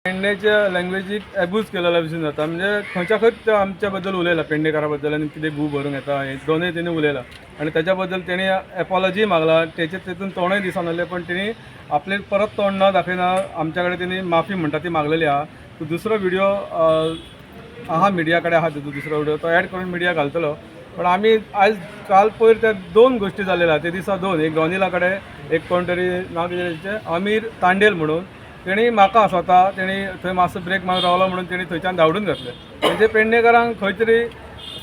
पेडणेच्या लँग्वेजीक एबूज केलेल्या भशेन जाता. म्हणजे खंयच्या खंयच ते आमच्या बद्दल उलयला, पेडणेकारा बद्दल आनी कितें गू भरूंक येता हे दोनूय तेणी उलयला आनी ताच्या बद्दल तेणी एपॉलॉजी मागला. तेचे तेतून तोंडय दिसनासलें, पण तेणी आपले परत तोंड न दाखयना आमच्या कडेन तेणी माफी म्हणटा ती मागलेली आहा. तो दुसरो व्हिडिओ आहा, मिडिया कडेन आहा. तेजो दुसरो व्हिडिओ तो एड करून मिडिया घालतलो. पण आमी आयज काल पयर त्या दोन गोश्टी जालेल्या आहा. ते दिसा दोन, एक रॉनिला कडेन, एक कोण तरी नांव कितें तेचें, अमीर तांडेल म्हणून, तेणी म्हाका स्वता तेणी थंय मातसो ब्रेक मारून रावलो म्हणून तेणी थंयच्यान धांवडून घातलें. म्हणजे पेडणेकारांक खंय तरी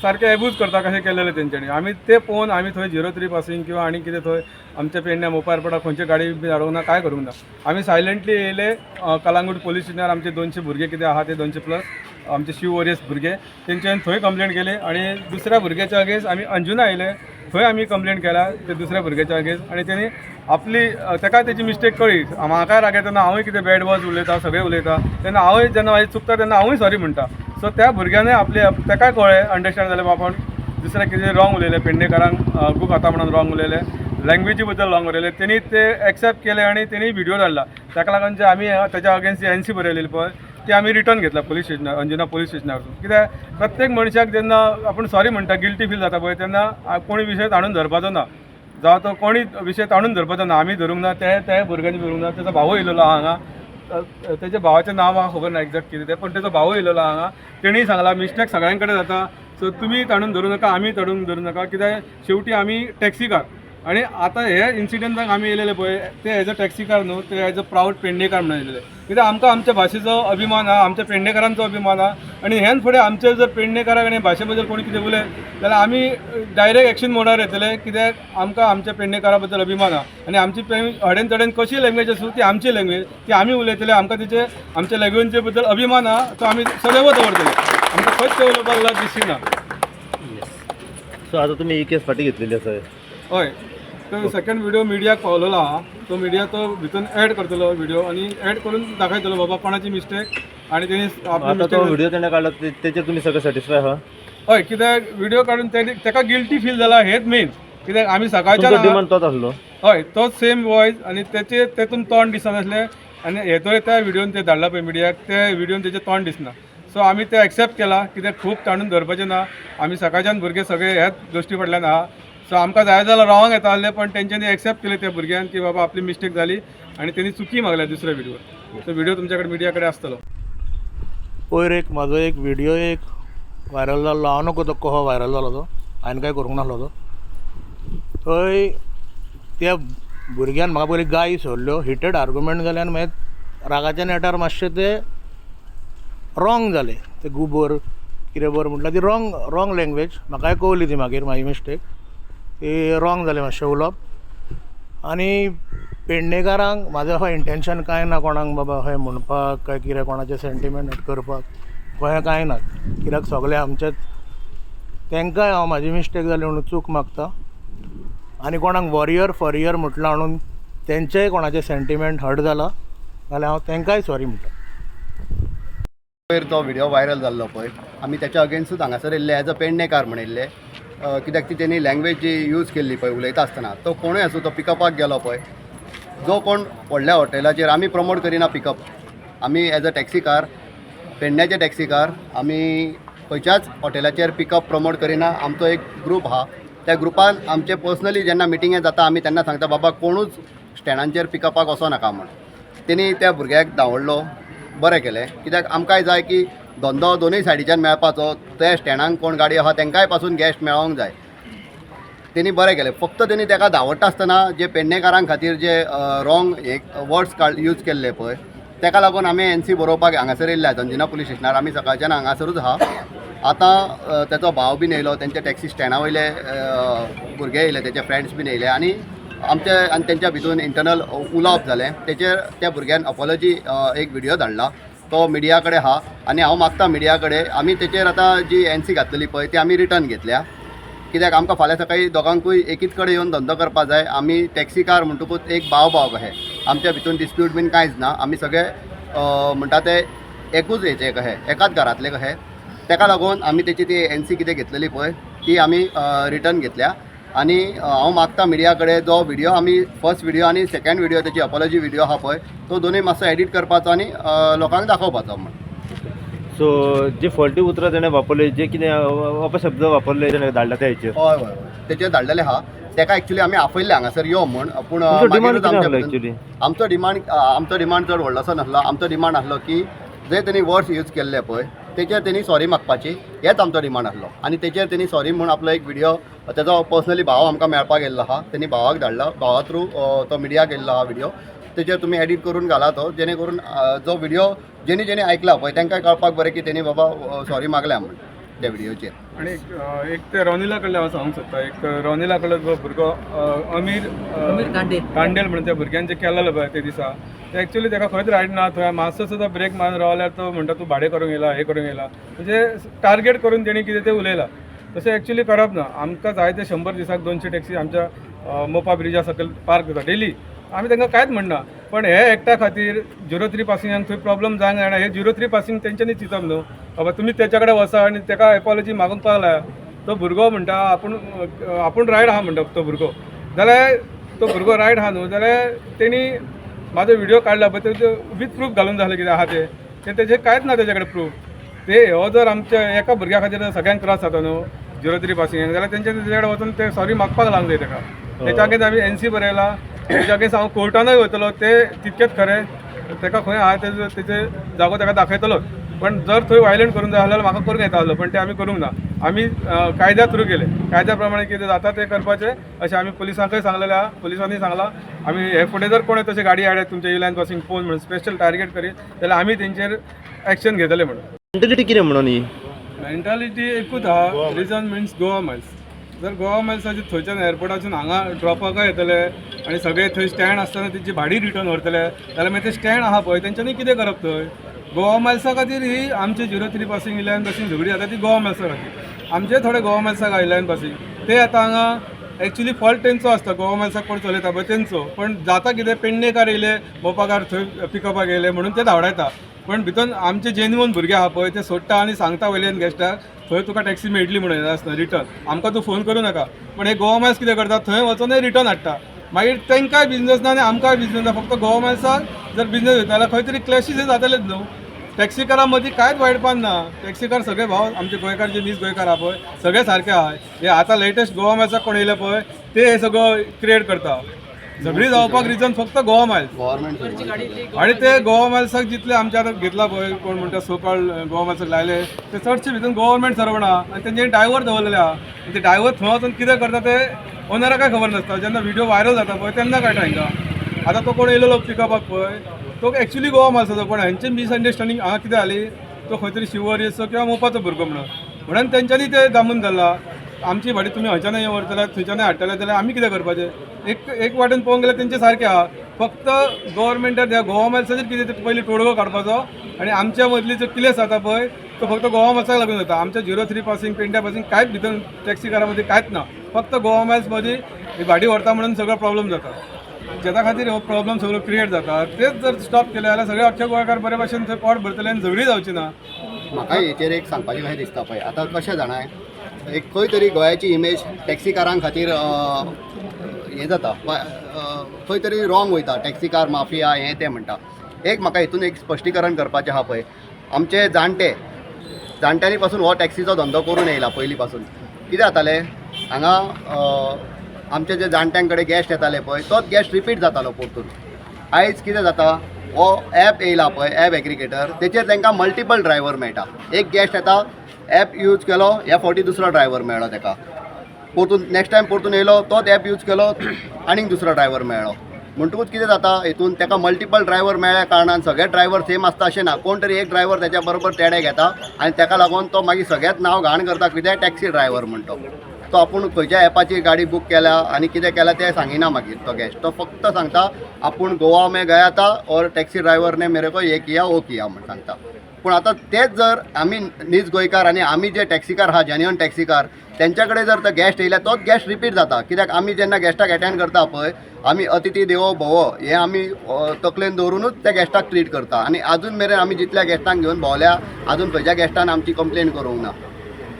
सारकें एबूज करता कशें केलेलें तेंच्यांनी. आमी ते पळोवन आमी थंय 03 पासींग किंवा आनी कितें थंय आमच्या पेडण्या मोपा एरपोर्टाक खंयची गाडी बी धाडूंक ना, कांय करूंक ना. आमी सायलंटली येयले कलांगूट पोलीस स्टेशनार. आमचे 200 भुरगे कितें आहा ते, 200 प्लस आमचे शिव वॉरियर्स भुरगे, तेंच्यानी थंय कंप्लेंट केली आनी दुसऱ्या भुरग्याच्या अगेन्स्ट आमी अंजुना आयले, थंय आमी कंप्लेंट केल्या ते दुसऱ्या भुरग्याच्या अगेन्स्ट. आनी तेणी आपली ताका तेची मिस्टेक कळ्ळी. म्हाकाय राग येता तेन्ना हांवूय कितें बॅड वर्ड्स उलयता, सगळें उलयता. तेन्ना हांवूय जेन्ना म्हाजें चुकता तेन्ना हांवूय सॉरी म्हणटा. सो त्या भुरग्यानूय आपले ताकाय कळ्ळें, अंडरस्टँड जालें, बाबा दुसऱ्या कितें रॉंग उलयलें, पेडणेकारांक गू खाता म्हणून रॉंग उलयलें, लँग्वेजी बद्दल रॉंग उलयलें. तेणी ते एक्सेप्ट केले आनी तेणी व्हिडिओ धाडला. ताका लागून जे आमी ताच्या अगेन्स्ट एनसी बरयलेली पळय, ती आमी रिटर्न घेतला पोलीस स्टेशनार, अंजुना पोलीस स्टेशनार. कित्याक प्रत्येक मनशाक जेन्ना आपूण सॉरी म्हणटा, गिल्टी फील जाता पळय, तेन्ना कोणी विशय ताणून धरपाचो ना. जावं तो कोणी विशय ताणून धरपाचो ना. आमी धरूंक ना, ते ते भुरग्यांनी धरूंक ना. तेजो भावूय येयलेलो आहा हांगा. तेच्या भावाचें नांव म्हाका खबर ना एग्जॅक्ट कितें तें, पण तेजो भावूय येयलेलो हांगा. तेणीय सांगलां, मिस्टेक सगळ्यां कडेन जाता, सो तुमी ताणून धरूं नाका, आमी ताणून धरूं नाका. कित्याक शेवटी आमी टॅक्सीकार आनी आतां हे इन्सिडंटाक आमी येयलेले पळय, ते एज अ टॅक्सीकार न्हू, ते एज अ प्रावड पेडणेकार म्हणून येयलेले. कित्याक आमकां आमच्या भाशेचो अभिमान आहा, आमच्या पेडणेकारांचो अभिमान आहा. आनी ह्यान फुडें आमचे जर पेडणेकाराक आनी भाशे बद्दल कोणी कितें उलयत जाल्यार आमी डायरेक्ट एक्शन मोडार येतले. कित्याक आमकां आमच्या पेडणेकारा बद्दल अभिमान आहा आनी आमची अडेन तडेन कशी लँग्वेज आसूं, ती आमची लँग्वेज, ती आमी उलयतले. आमकां तेचे आमच्या लँग्वेजे बद्दल अभिमान आहा, तो आमी सदैव दवरतले. आमकां खंयच ते उलोवपाक लज दिसची ना. सो आतां तुमी ही केस फाटीं घेतलेली आसा? हय, तो सेकंड व्हिडिओ मिडियाक पावलेलो आहा. तो मिडिया तो भितून एड करतलो व्हिडिओ आनी एड करून दाखयतलो बाबा कोणाची मिस्टेक आनी तेणी आपली आतां तो mistake. Video तेणे काडला तेचेर तुमी सगळे सॅटिस्फाय आहा? हय, कित्याक व्हिडिओ काडून तेका गिल्टी फील जाला हेच मेन. कित्याक आमी सकाळच्यान तुमचो डिमांड तोच आसलो? हय, तोच सेम वॉयस आनी तेचे तेतून तोंड दिसनासलें आनी हे तर त्या व्हिडियोन ते धाडला पळय मिडियाक, त्या व्हिडियोन तेचें तोंड दिसना. सो आमी ते एक्सेप्ट केला, कित्याक खूब ताणून धरपाचें ना. आमी सकाळच्यान भुरगे सगळे ह्याच गोश्टी फाटल्यान आहा. सो आमकां जाय जाल्यार रावंक येता आहलें, पण तेंच्यांनी एक्सेप्ट केलें त्या भुरग्यान की बाबा आपली मिस्टेक जाली आनी तेणी चुकी मागल्या दुसऱ्या व्हिडिओर. सो व्हिडिओ तुमच्या कडेन, मिडिया कडेन आसतलो. पयर एक म्हाजो एक व्हिडियो एक व्हायरल जाल्लो. हांव नको तो कसो व्हायरल जालो तो, हांवें कांय करूंक नासलो तो. थंय त्या भुरग्यान म्हाका पयलीं गाळी सोडल्यो. हिटेड आर्ग्युमेंट जालें आनी मागीर रागाच्या नेटार मातशें तें रॉंग जालें. तें गोबर कितें बर म्हटल्यार ती रॉंग रॉंग लँग्वेज. म्हाकाय कळ्ळी ती मागीर म्हाजी मिस्टेक. ती रॉंग जालें मातशें उलोवप. आनी पेडणेकारांक म्हाजें अशें इंटेंशन कांय ना कोणाक बाबा अशें म्हणपाक काय कितें, कोणाचें सेंटिमेंट हर्ट करपाक अशें कांय ना. कित्याक सगळें आमचेच. तांकांय हांव म्हाजी मिस्टेक जाली म्हणून चूक मागता. आनी कोणाक वॉरियर फॉरियर म्हटलां म्हणून तेंचेय कोणाचें सेंटिमेंट हर्ट जाला जाल्यार हांव तांकांय सॉरी म्हणटा. पयर तो व्हिडिओ व्हायरल जाल्लो पळय, आमी त्याच्या अगेन्स्टूच हांगासर येयल्ले, एज अ पेडणेकार म्हण येयल्ले. कित्याक ती तेणी लँग्वेज जी यूज केल्ली पळय उलयता आसतना, तो कोणूय आसूं, तो पिकअपाक गेलो पळय, जो कोण व्हडल्या हॉटेलाचेर. आमी प्रमोट करिना पिकअप. आमी एज अ टॅक्सीकार, पेडण्याचे टॅक्सीकार, आमी खंयच्याच हॉटेलाचेर पिकअप प्रमोट करिना. आमचो एक ग्रूप आहा. त्या ग्रुपान आमचे पर्सनली जेन्ना मिटिंगे जाता, आमी तेन्ना सांगता, बाबा कोणूच स्टँडांचेर पिकअपाक वचो नाका म्हण. तेणी त्या भुरग्याक धांवडलो, बरें केलें. कित्याक आमकांय जाय की धंदो दोनूय सायडीच्यान मेळपाचो. त्या स्टँडांक कोण गाडी आहा तांकांय पासून गेस्ट मेळोंक जाय. तेणी बरें केलें. फक्त तेणी ताका धांवडटा आसतना जे पेडणेकारां खातीर जे रॉंग हे वर्ड्स काड यूज केल्ले पळय, ताका लागून आमी एनसी बरोवपाक हांगासर येयल्ले अंजुना पुलीस स्टेशनार. आमी सकाळच्यान हांगासरूच आहा. आतां तेचो भाव बीन येयलो, तेंच्या टॅक्सी स्टँडा वयले भुरगे येयले, तेचे फ्रेंड्स बीन येयले आनी आमचे आनी तेंच्या भितून इंटरनल उलोवप जालें. तेचेर त्या भुरग्यान अपॉलॉजी एक व्हिडियो धाडला, तो मिडिया कडेन आहा. आनी हांव मागता मिडिया कडेन, आमी तेचेर आतां जी एनसी घातलेली पळय, ती आमी रिटर्न घेतल्या. कित्याक आमकां फाल्यां सकाळीं दोगांकूय एकीच कडेन येवन धंदो करपा जाय. आमी टॅक्सीकार म्हणटकूच एक भाव भाव कशे, आमच्या भितून डिस्प्यूट बीन कांयच ना. आमी सगळे म्हणटा ते एकूच हेचे कशे, एकाच घरांतले कशे. तेका लागून आमी तेची ती एनसी कितें घेतलेली पळय, ती आमी रिटर्न घेतल्या. आनी हांव मागता मिडिया कडेन, जो व्हिडियो आमी फर्स्ट व्हिडियो आनी सेकंड व्हिडियो, तेची अपॉलॉजी व्हिडियो आहा पळय, तो दोनूय मातसो एडीट करपाचो आनी लोकांक दाखोवपाचो म्हण. सो जे फॉल्टी उतरां तेणें वापरले, जे कितें अपशब्द वापरले, तेणें धाडला त्या हेचेर? हय हय हय तेचेर धाडलेले आहा. तेका एक्चुली आमी आपयल्ले हांगासर यो म्हूण, पूण तुमचो डिमांड मागीरूच कितें आमच्या आसलो भितर- एक्चुली? आमचो डिमांड चड व्हडलोसो नासलो. आमचो डिमांड आसलो की जे तेणी वर्ड्स यूज केल्ले पळय, तेचेर तेणी सॉरी मागपाची, हेच आमचो डिमांड आसलो. आनी तेचेर तेणी सॉरी म्हूण आपलो एक व्हिडियो, तेजो पर्सनली भाव आमकां मेळपाक येयल्लो आहा, तेणी भावाक धाडला, भावा थ्रू तो मिडियाक येयल्लो आहा व्हिडियो. तेचेर तुमी एडीट करून घाला तो, जेणे करून जो व्हिडियो जेणी जेणी आयकला पळय, तांकां कळपाक बरें की तेणी बाबा सॉरी मागल्या म्हूण त्या व्हिडियोचेर. आणि एक ते रोनिला कडल्यान हांव सांगूंक सोदता. एक रोनिला कडलो जो भुरगो अमीर कांडेल म्हणून, त्या भुरग्यान जें केलेलें पळय ते दिसा, ते एक्चुली ताका खंयच रायट ना. थंय मातसो सुद्दां ब्रेक मारून रावल्यार तो म्हणटा तूं भाडें करूंक येयला, हें करूंक येयला, म्हणजे टार्गेट करून तेणी कितें तें उलयलां. तशें एक्चुली करप ना. आमकां जाय ते 100 दिसाक 200 टॅक्सी आमच्या मोपा ब्रिजा सकयल पार्क जाता डेली, आमी तांकां कांयच म्हणना. पण हे एकट्या खातीर 03 पासिंगाक थंय प्रॉब्लम जावंक जायना. हे 03 पासिंग तेंच्यांनी चिंतप न्हू, बाबा तुमी तेच्या कडेन वचा आनी ताका एपॉलॉजी मागूंक पावला. तो भुरगो म्हणटा आपूण आपूण रायट आहा म्हणटा तो भुरगो, जाल्यार तो भुरगो रायट आहा न्हू, जाल्यार तेणी म्हाजो व्हिडिओ काडला पळय, ते विथ प्रूफ घालून जालें कितें आहा तें, तें तेजें कांयच ना तेजे कडेन प्रूफ. ते हो जर आमच्या एका भुरग्या खातीर जर सगळ्यांक त्रास जाता न्हू 03 पासिंगाक, जाल्यार तेंच्या तेजे कडेन वचून ते सॉरी मागपाक लावंक जाय तेका. तेच्या अगेन्स्ट आमी एनसी बरयला, तेच्या अगेन्स्ट हांव कोर्टानूय वयतलो. ते तितकेंच खरें, तेका खंय आहा तेजो तेजे जागो तेका दाखयतलोच. पण जर थंय वायलंट करूंक जाय जाल्यार म्हाका करूंक येता आसलो, पण ते आमी करूंक ना. आमी कायद्या थ्रू गेले. कायद्या प्रमाणे कितें जाता तें करपाचें अशें आमी पुलिसांकय सांगलेलें आहा. पुलिसांनी सांगलां, आमी हे फुडें जर कोण तशें गाडी हाडत तुमच्या इलायन पासिंग फोन म्हणून स्पेशल टार्गेट करीत जाल्यार आमी तेंचेर एक्शन घेतले म्हणून. मेंटलिटी कितें म्हणून ही? मेंटालिटी एकूच आहा, रिजन मिन्स गोवा मायल्स. जर गोवा मायल्साचे थंयच्यान एअरपोर्टाच्यान हांगा ड्रॉपाकय येतले आनी सगळे थंय स्टँड आसतना तेची भाडी रिटर्न व्हरतले, जाल्यार मागीर ते स्टँड आहा पळय, तेंच्यांनी कितें करप थंय? गोवा मायल्सा खातीर ही आमचे 03 पासिंग इलेवन पासिंग झगडी जाता ती गोवा मायल्सा खातीर. आमचे थोडे गोवा मायल्साक 11 पासिंग ते आतां हांगा एक्चुली फॉल्ट तेंचो आसता, गोवा मायल्साक कोण चलयता पळय तेंचो. पण जाता कितें, पेडणेकार येयले मोपाकार थंय पिकअपाक येयले म्हणून ते धांवडायता, पण भितर आमचे जेन्युअन भुरगे आहा पळय, ते सोडटा आनी सांगता वयल्यान गेस्टाक थंय तुका टॅक्सी मेळटली म्हणून येता आसतना रिटर्न आमकां तूं फोन करूं नाका. पण हे गोवा मायल्स कितें करता, थंय वचोनय रिटर्न हाडटा. मागीर तांकांय बिजनस ना आनी आमकांय बिजनस ना. फक्त गोवा मायल्साक जर बिजनस वयता जाल्यार खंय तरी क्लॅशीस जातलेच न्हू. टॅक्सीकारां मदीं कांयच वायटपण ना. टॅक्सीकार सगळे भाव आमचे गोंयकार, जे नीज गोंयकार आहा पळय, सगळे सारके आहा. हे आतां लेटस्ट गोवा मायल्साक कोण येयले पळय, ते हे सगळं क्रिएट करता. झगडी जावपाक रिजन फक्त गोवा मायल्स. गव्हर्मेंट. आणि ते गोवा मायल्साक जितले आमच्या आतां घेतला पळय, कोण म्हणटा सो कॉल्ड गोवा मायल्साक लायले, ते चडशे भितर गव्हर्मेंट सर्वंट आहा आनी तेंचे ड्रायव्हर दवरलेले आहा. आनी ते ड्रायव्हर थंय वचून कितें करता ते ओनराकय खबर नासता. जेन्ना व्हिडिओ व्हायरल जाता पळय तेन्ना कळटा हेंकां. आतां तो कोण येयलेलो पिकअपाक पळय, तो एक्चुली गोवा मायल्साचो, पण हेंचे मिसअंडरस्टँडींग हांगा कितें जाली, तो खंय तरी शिवोरीचो किंवा मोपाचो भुरगो म्हणून म्हणून तेंच्यांनी ते दामून धरला. आमची भाडी तुमी हंयच्यान व्हरतले, थंयच्यान हाडटले, जाल्यार आमी कितें करपाचें? एक एक वाटेन पळोवंक गेल्यार तेंचे सारकें आहा. फक्त गव्हर्मेंटान ह्या गोवा मायल्साचेर कितें ते पयलीं तोडगो काडपाचो आनी आमच्या मदली जो किलेस जाता पळय, तो फक्त गोवा मायल्साक लागून जाता. आमच्या 03 पासिंग, पेंड्या पासिंग कांयच भितर टॅक्सीकारां मदीं कांयच ना. फक्त गोवा मायल्स मदीं ही भाडी व्हरता म्हणून सगळो प्रॉब्लम जाता. जेच्या खातीर हो प्रॉब्लम सगळो क्रिएट जाता. तेच जर स्टॉप केले जाल्यार सगळे अख्खे गोंयकार बरे भाशेन थंय पोट भरतले आनी झगडी जावची ना. म्हाका हेचेर एक सांगपाचें कशें दिसता पळय, आतां कशें जाणा, एक खंय तरी गोंयाची इमेज टॅक्सीकारां खातीर हें जाता, खंय तरी रॉंग वयता, टॅक्सीकार माफिया हें तें म्हणटा. एक म्हाका हितून एक स्पश्टीकरण करपाचें आहा पळय, आमचे जाणटे जाणट्यांनी पासून हो टॅक्सीचो धंदो करून येयला. पयलीं पासून कितें जातालें हांगा, आमचे जे जाणट्यां कडेन गेस्ट येताले पळय, तोच गेस्ट रिपीट जातालो परतून. आयज कितें जाता, हो एप येयला पळय, एप एग्रिगेटर, तेचेर तांकां मल्टिपल ड्रायव्हर मेळटा. एक गेस्ट येता, एप यूज केलो, ह्या फावटी दुसरो ड्रायव्हर मेळ्ळो ताका. परतून नेक्स्ट टायम परतून येयलो, तोच एप यूज केलो, आनीक दुसरो ड्रायव्हर मेळ्ळो. म्हणटकूच कितें जाता हितून, ताका मल्टिपल ड्रायव्हर मेळ्ळ्या कारणान सगळे ड्रायव्हर सेम आसता अशें ना. कोण तरी एक ड्रायव्हर तेच्या बरोबर तेडे घेता आनी ताका लागून तो मागीर सगळ्यात नांव घाण करता. कितें टॅक्सी ड्रायव्हर म्हणटो तो, आपूण खंयच्या एपाची गाडी बूक केल्या आनी कितें केलां तें सांगिना. मागीर तो गेस्ट तो फक्त सांगता आपूण गोवा में गया था और टॅक्सी ड्रायव्हर ने मेरे को ये किया वो किया म्हण सांगता. पूण आतां तेच जर आमी नीज गोंयकार आनी आमी जे टॅक्सीकार आहा, जेन्युअन टॅक्सीकार, तेंच्या कडेन जर तो गेस्ट येयल्यार तोच गेस्ट रिपीट जाता. कित्याक आमी जेन्ना गेस्टाक एटेंड करता पळय, आमी अतिथी देवो भव हें आमी तकलेन दवरुनूच त्या गेस्टाक ट्रीट करता. आनी आजून मेरेन आमी जितल्या गेस्टांक घेवन भोंवल्या, आजून खंयच्या गेस्टान आमची कंप्लेन करूंक ना.